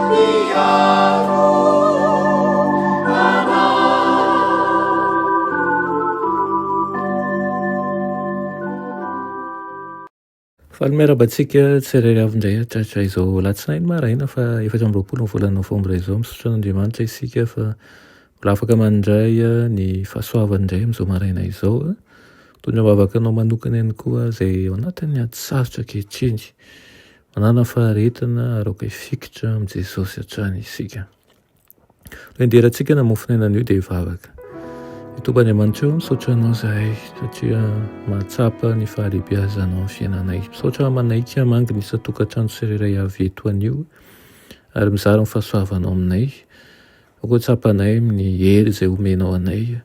Mpiaro anay. Faly miarahaba antsika tsirairay avy indray hatratra izao alatsinainy maraina fa 24 ny volana novambra izao. Misaotra an'Andriamanitra isika fa mbola afaka mandray ny fahasoavany indray amin'izao maraina izao. Mitondra am-bavaka anao manokana ihany koa izay ao anatin'ny ady sarotra ankehitriny. Manàna faharetana ary aoka hifikitra amin'i Jesosy hatrany isika. Ilay nidera-tsika namofon'aina anio dia hivavaka. Ry Tompo Andriamanitra ô, misaotra Anao izahay satria mahatsapa ny fahalehibiazanao amin'ny fiainanay. Misaotra manaiky hamangy ny isan-tokantrano tsirairay avy eto anio ary mizara ny fahasoavanao aminay. Aoka ho tsapanay amin'ny hery izay omenao anay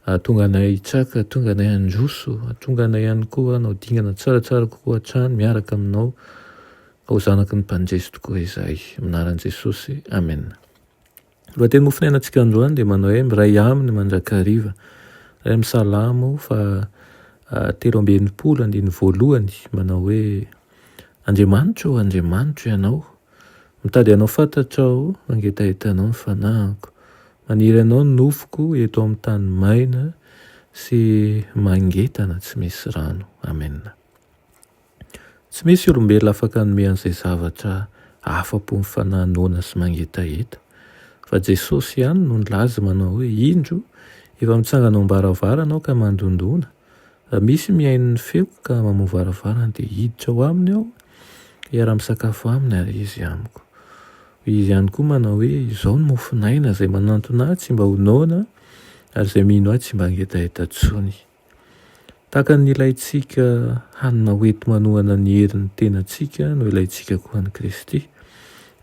hahatonga anay hitsaka, hahatonga anay handroso, hahatonga anay ihany koa hanao dingana tsaratsara kokoa hatrany miaraka aminao Ho zanaky ny mpandresy tokoa izahay. Amin'ny anaran'i Jesosy. Amena. Lohateny mofonainantsika androany dia manao hoe miray aminy mandrakariva. Ray amin'ny Salamo fa 63 andininy voalohany manao hoe Andriamanitro ô, Andriamanitro Ianao, mitady Anao fatratra aho, mangetaheta Anao ny fanahiko. Maniry Anao ny nofoko eto amin'ny tany maina sy mangetana tsy misy rano. Amena. Tsy misy olombelona afaka hanome an'izay zavatra afa-po ny fanahy noana sy mangetaheta. Fa Jesosy ihany no nilaza manao hoe, Indro, efa mitsangana ao am-baravarana aho ka mandondona. Raha misy mihaino ny feoko ka mamoha varavarana dia hiditra ao aminy aho, ka hiara-misakafo aminy ary izy amiko. Hoy Izy ihany koa manao hoe, Izao no mofon'aina, izay manantona ahy tsy mba ho noana, ary izay mino ahy tsy mba hangetaheta intsony. Tahaka ny ilaintsika hanina hoenti-manohana ny herin'ny tenantsika no ilaintsika koa an'i Kristy.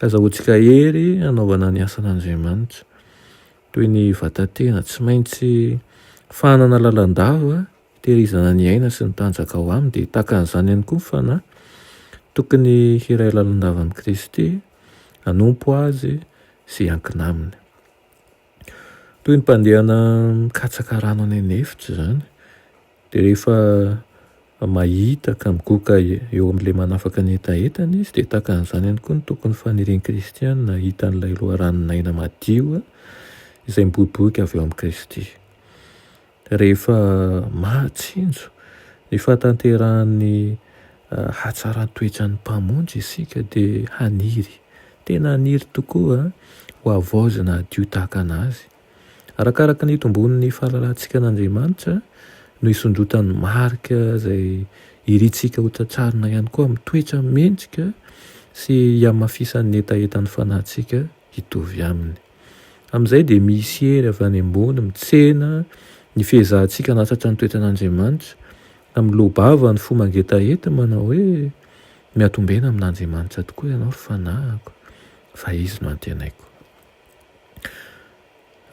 Azahoantsika hery hanaovana ny asan'Andriamanitra. Toy ny vatan-tena tsy maintsy fahanana lalandava hitehirizana ny aina sy ny tanjaka ao aminy dia tahaka an'izany ihany koa ny fanahy. Tokony hiray lalandava amin'i Kristy, hanompo Azy sy hiankina Aminy. Toy ny mpandehana mikatsaka rano any an'efitra izany, dia rehefa mahita ka migoka eo amin'ilay manafaka ny hetahetany izy, dia tahaka an'izany ihany koa ny tokony fanirian'ny kristiana hahita an'ilay loharanon'aina madio izay miboiboika avy eo amin'i Kristy. Rehefa mahatsinjo ny fahatanterahan'ny hatsaran-toetran'ny Mpamonjy isika dia haniry, tena haniry tokoa ho havaozina hadio tahaka an'Azy. Arakaraka ny hitomboan'ny fahalalantsika an'Andriamanitra no hisondrotan'ny marika izay irintsika hotratrarina ihany koa amin'ny toetra mendrika sy hihamafisan'ny hetahetan'ny fanahintsika hitovy aminy. Amin'izay dia misy hery avy any ambony mitsena ny fiezahantsika hanatratra ny toetran'Andriamanitra, ka miloa-bava ny fo mangetaheta manao hoe, Miatombena amin'Andriamanitra tokoa ianao ry fanahiko, fa Izy no antenaiko.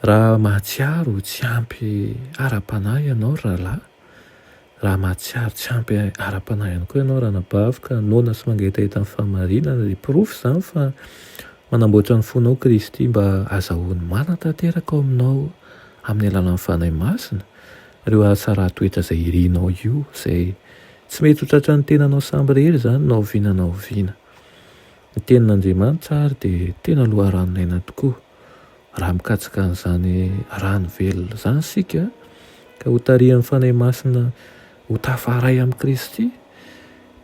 Raha mahatsiaro ho tsy ampy ara-panahy ianao ry rahalahy, raha mahatsiaro tsy ampy ara-panahy ihany koa ianao ranabavy ka noana sy mangetaheta ny fahamarinana dia porofo izany fa manamboatra ny fonao Kristy mba hazahoany manatanteraka ao aminao amin'ny alalan'ny Fanahy Masina ireo hatsaran-toetra izay irinao io izay Tsy mety ho tratran'ny tenanao samirery izany na oviana na oviana. Ny Tenin'Andriamanitra ary dia tena loharanon'aina tokoa. Raha mikatsaka an'izany rano velona izany isika, ka hotarihan'ny Fanahy Masina ho tafaray amin'i Kristy,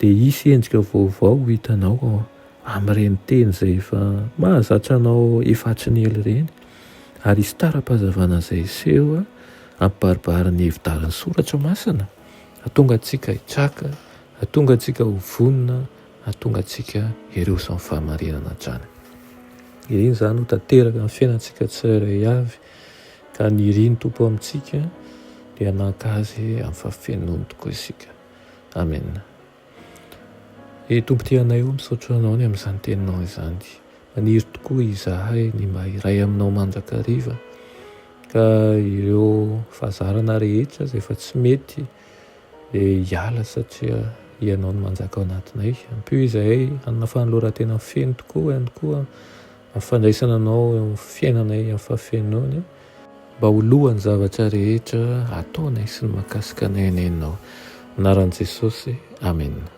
dia hisy endrika vaovao ho hitanao amin'ireny teny izay efa mahazatra anao efa hatry ny ela ireny, ary hisy tara-pahazavana izay hiseho hampibaribary ny hevi-dalin'ny Soratra Masina. Hahatonga antsika hitraka, hahatonga antsika ho vonona, hahatonga antsika hiroso amin'ny fahamarinana hatrany. Iriny izany ho tanteraka amin'ny fiainantsika tsirairay avy, ka ny irin'ny Tompo amintsika dia hanahaka Azy amin'ny fahafenoany tokoa isika. Amena. Ry Tompo tia anay o, misaotra Anao ny amin'izany teninao izany. Maniry tokoa izahay ny mba hiray aminao mandrakariva. Ka ireo fahazarana rehetra izay efa tsy mety dia hiala satria Ianao no manjaka ao anatinay. Ampio izahay hanana fanoloran-tena feno tokoa ihany koa amin'ny fandraisana Anao eo amin'ny fiainanay amin'ny fahafenoany mba ho lohan'ny zavatra rehetra ataonay sy ny mahakasika anay anie Ianao. Anaran'i Jesosy, Amena.